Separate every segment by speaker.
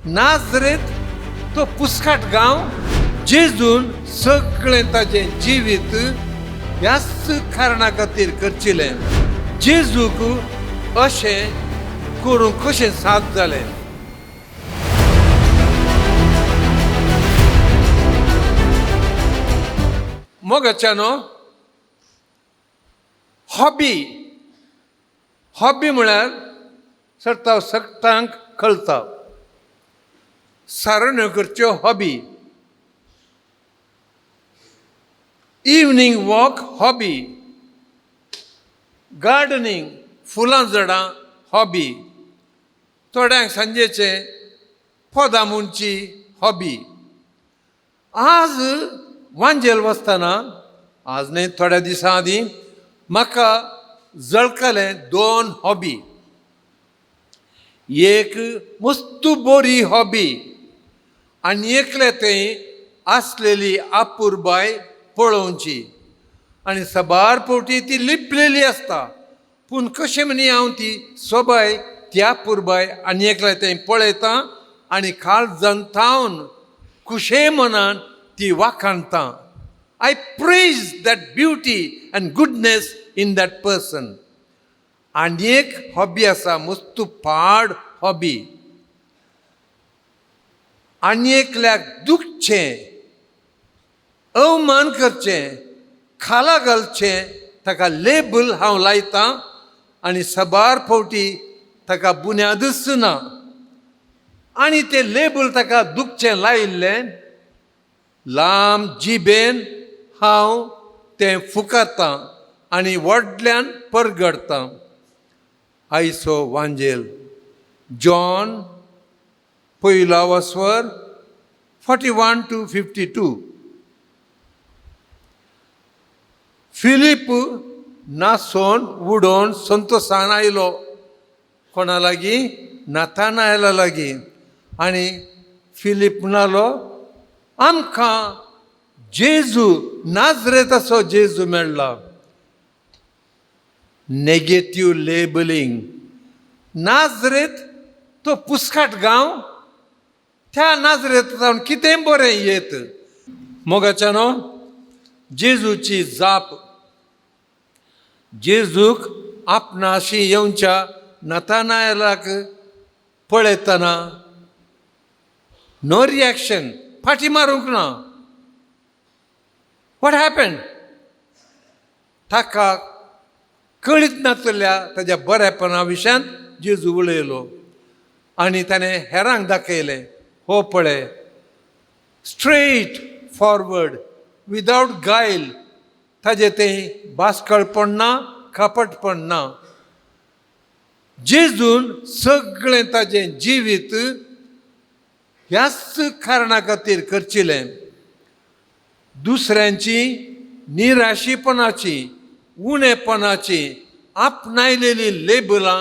Speaker 1: नाजरेत तो पुस्काट गांव. जेजून सगळें ताजें जिवीत ह्याच कारणा खातीर करचिलें. जेजूक अशें करूंक कशें साथ जालें? मोगाच्यानो, हॉबी, हॉबी म्हळ्यार सरताव सगटांक कळता, सारण्यो करच्यो hobby, evening walk hobby, gardening फुलां झाडां हॉबी, थोड्यांक सांजेचें पदां म्हणची हॉबी. आज वांजेल वचतना, आज न्हय थोड्या दिसां आदीं म्हाका जळकलें दोन हॉबी. एक मस्तू बरी हॉबी आनी एकले थंय आसलेली आपुरबाय पळोवची, आनी साबार फावटी ती लिपलेली आसता, पूण कशें म्हणी हांव ती सोबाय ती आपुरबाय आनी एकले थंय पळयतां आनी काळजान थावन खुशे मनान ती वाखाणता. I praise that beauty and goodness in that person. आनी एक हॉबी आसा, मस्तू पाड हॉबी, आनी एकल्याक दुखचें, अवमान करचें, खाला घालचें, ताका लेबल हांव लायतां आनी साबार फावटी ताका बुन्यादूच ना, आनी तें लेबल ताका दुखचें लायिल्लें लांब जिबेन हांव तें फुकारतां आनी व्हडल्यान परगडतां. आयचो वांजेल जॉन पयलो वस्वर 41 to 52. Philip नासोन उडोवन संतोसान आयलो, कोणा लागीं? नातानायला लागीं. आनी फिलीप म्हणालो, आमकां जेजू नाजरेताचो जेजू मेळ्ळा. Negative labelling. नाजरेत तो पुस्काट गांव, त्या नाजरेत जावन कितें बरें येत. मोगाच्यानो, जेजूची जाप, जेजूक आपणाशी येवच्या नातानायलाक पळयतना नो रिएक्शन, फाटी मारूंक ना. What happen? ताका कळीत नासल्या ताज्या बरेपणा विशयांत जेजू उलयलो आनी ताणें हेरांक दाखयलें, हो पळय, स्ट्रेट फॉरवर्ड विदावट गायल, ताजें तें बास्कळपण ना, कपटपण ना. जेजून सगळें ताजें जिवीत ह्याच कारणा खातीर करचिलें, दुसऱ्यांची निराशीपणाची, उणेपणाची आपणायलेली लेबलां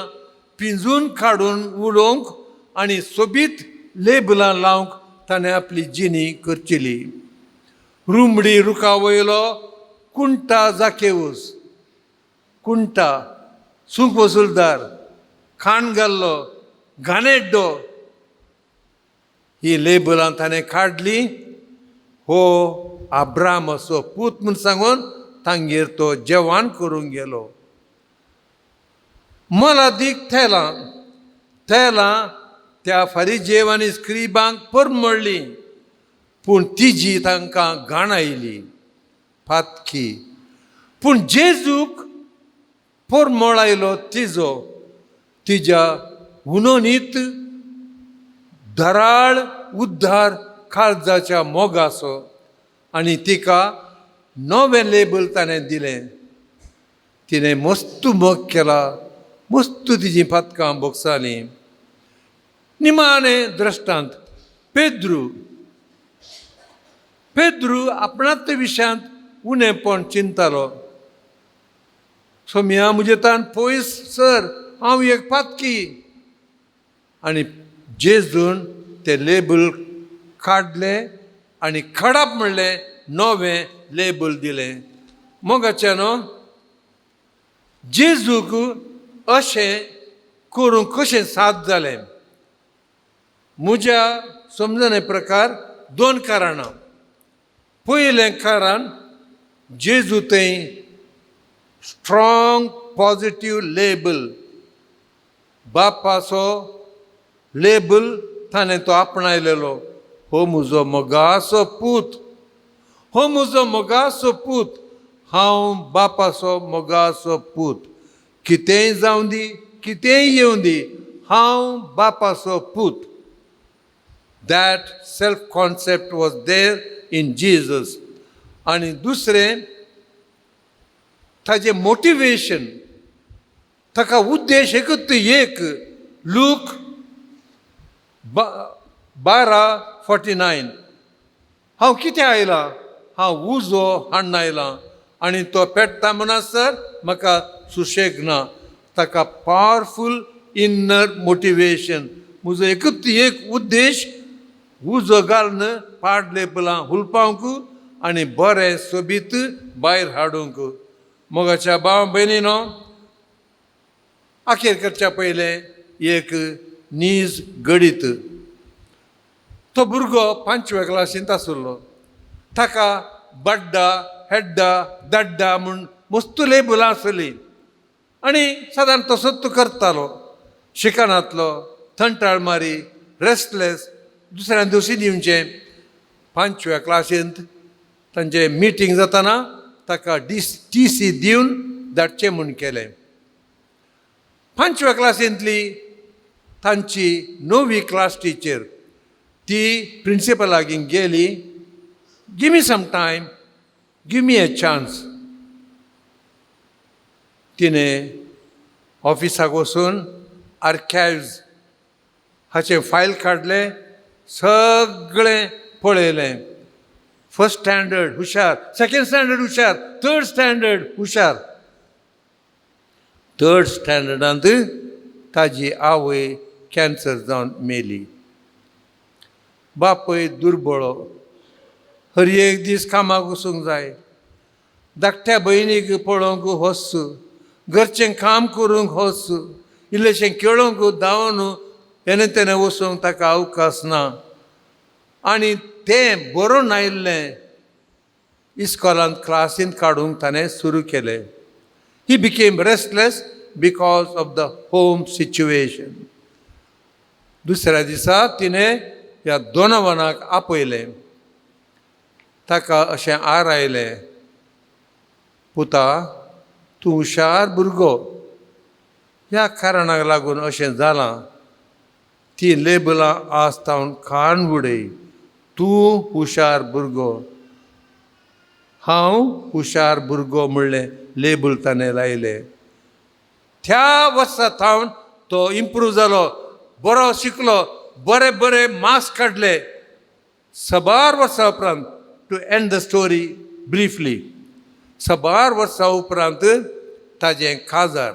Speaker 1: पिंजून काडून उडोवंक आनी सोबीत लेबलां लावंक ताणें आपली जिणी करचिली. रुमडी रुखा वयलो कुंटा जाकेवूस, कुंटा सूंक वसुलदार, खाण घाल्लो घाणेड्डो, ही लेबलां ताणें काडली. हो आब्रामाचो पूत म्हूण सांगून तांगेर तो जेवण करूंक गेलो. मोलादीक थेलां, थेलां त्या फारीजेव आनी स्क्रिबांक परमळ्ळी, पूण तिजी तांकां घाण आयली, पातकी. पूण जेजूक परमळ आयलो तिजो, तिज्या हुनोनीत धराळ उद्धार काळजाच्या मोगाचो, आनी तिका नवें लेबल ताणें दिलें. तिणें मस्तू मोग केला, मस्तू तिजीं पातकां भोगसालीं. निमाणें द्रश्टांत पेद्रू, पेद्रू आपणाच विशयांत उणेपण चिंतालो. सोम्या म्हजे तान पयस सर, हांव एक पातकी. आनी जेजून तें लेबल काडलें आनी खडाप म्हणलें, नवें लेबल दिलें. मोगाचें न्हू, जेजूक अशें करूंक कशें साद जालें? म्हज्या समजणे प्रकार दोन कारणां. पयलें कारण, जेजू थंय स्ट्रॉंग पॉजिटीव लेबल, बापाचो लेबल ताणें तो आपणायलेलो. हो म्हजो मोगाचो पूत, हो म्हजो मोगाचो पूत, हांव बापाचो मोगाचो पूत. कितेंय जावं दी, कितेंय येवं दी, हांव बापाचो पूत. That self concept was there in Jesus. आनी दुसरें ताजें मोटिवेशन, ताका उद्देश एकूच एक. लूक 12:49. हांव कितें आयलां? हांव उजो हाडून आयलां आनी तो पेट्टा म्हणसर म्हाका सुशेग ना. ताका पावरफूल इनर मोटिवेशन, म्हजो एकूच एक उद्देश, उजो घालून पाडले पलां हुलपावंक आनी बरें सोबीत भायर हाडूंक. मोगाच्या भाव भयणीनो, अखेर करच्या पयलें एक नीज गणीत. तो भुरगो पांचव्या क्लासींत आशिल्लो. ताका बड्डा, हेड्डा, दड्डा म्हूण मस्त लेबलां आसलीं आनी सादारण तसोच तो करतालो. शिकनातलो, थंटाळ मारी, रेस्टलेस, दुसऱ्या दिवशी दिवचें. पांचव्या क्लासींत तांचें मिटींग जाताना ताका डी टी सी दिवन धाडचें म्हूण केलें. पांचव्या क्लासींतली तांची णवी क्लास टिचर ती प्रिंसिपल लागीं गेली. "Give me some time, give me a chance." तिणें ऑफिसाक वचून आर्कायव्ज हाचें फायल काडलें, सगळें पळयलें. फर्स्ट स्टँडर्ड हुशार, सेकेंड स्टँडर्ड हुशार, थर्ड स्टँडर्ड हुशार. थर्ड स्टँडर्डांत ताजी आवय कॅन्सर जावन मेली. बापूय दुर्बळो, हर एक दीस कामाक वचूंक जाय. धाकट्या भयणीक पळोवंक वच, घरचें काम करूंक वच, इल्लेशें खेळोंक धांवन हेणे तेणे वचूंक ताका अवकाश ना. आनी तें बरोवन आयिल्लें इस्कॉलांत क्लासींत काडूंक ताणें सुरू केलें. He became restless because of the home situation. दुसऱ्या दिसा तिणें ह्या दोनवनाक आपयलें. ताका अशें आर आयलें, "पुता, तूं हुशार भुरगो. ह्या कारणाक लागून अशें जालां. ती लेबलां आज तावन काडून उडय. तूं हुशार भुरगो." हांव हुशार भुरगो म्हणलें लेबल ताणें लायलें. त्या वर्सा थावन तो इम्प्रूव जालो, बरो शिकलो, बरे बरे मार्क्स काडले. सबार वर्सां उपरांत, to end the story briefly, सबार वर्सां उपरांत ताजें काजार.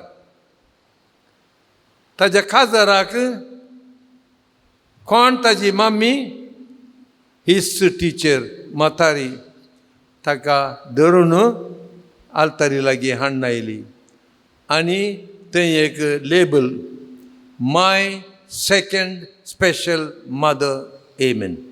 Speaker 1: ताज्या काजाराक कोण ताजी मम्मी, हीच टिचर म्हातारी, ताका धरून आल्तारी लागीं हाडून आयली आनी थंय एक label, "My second special mother, amen."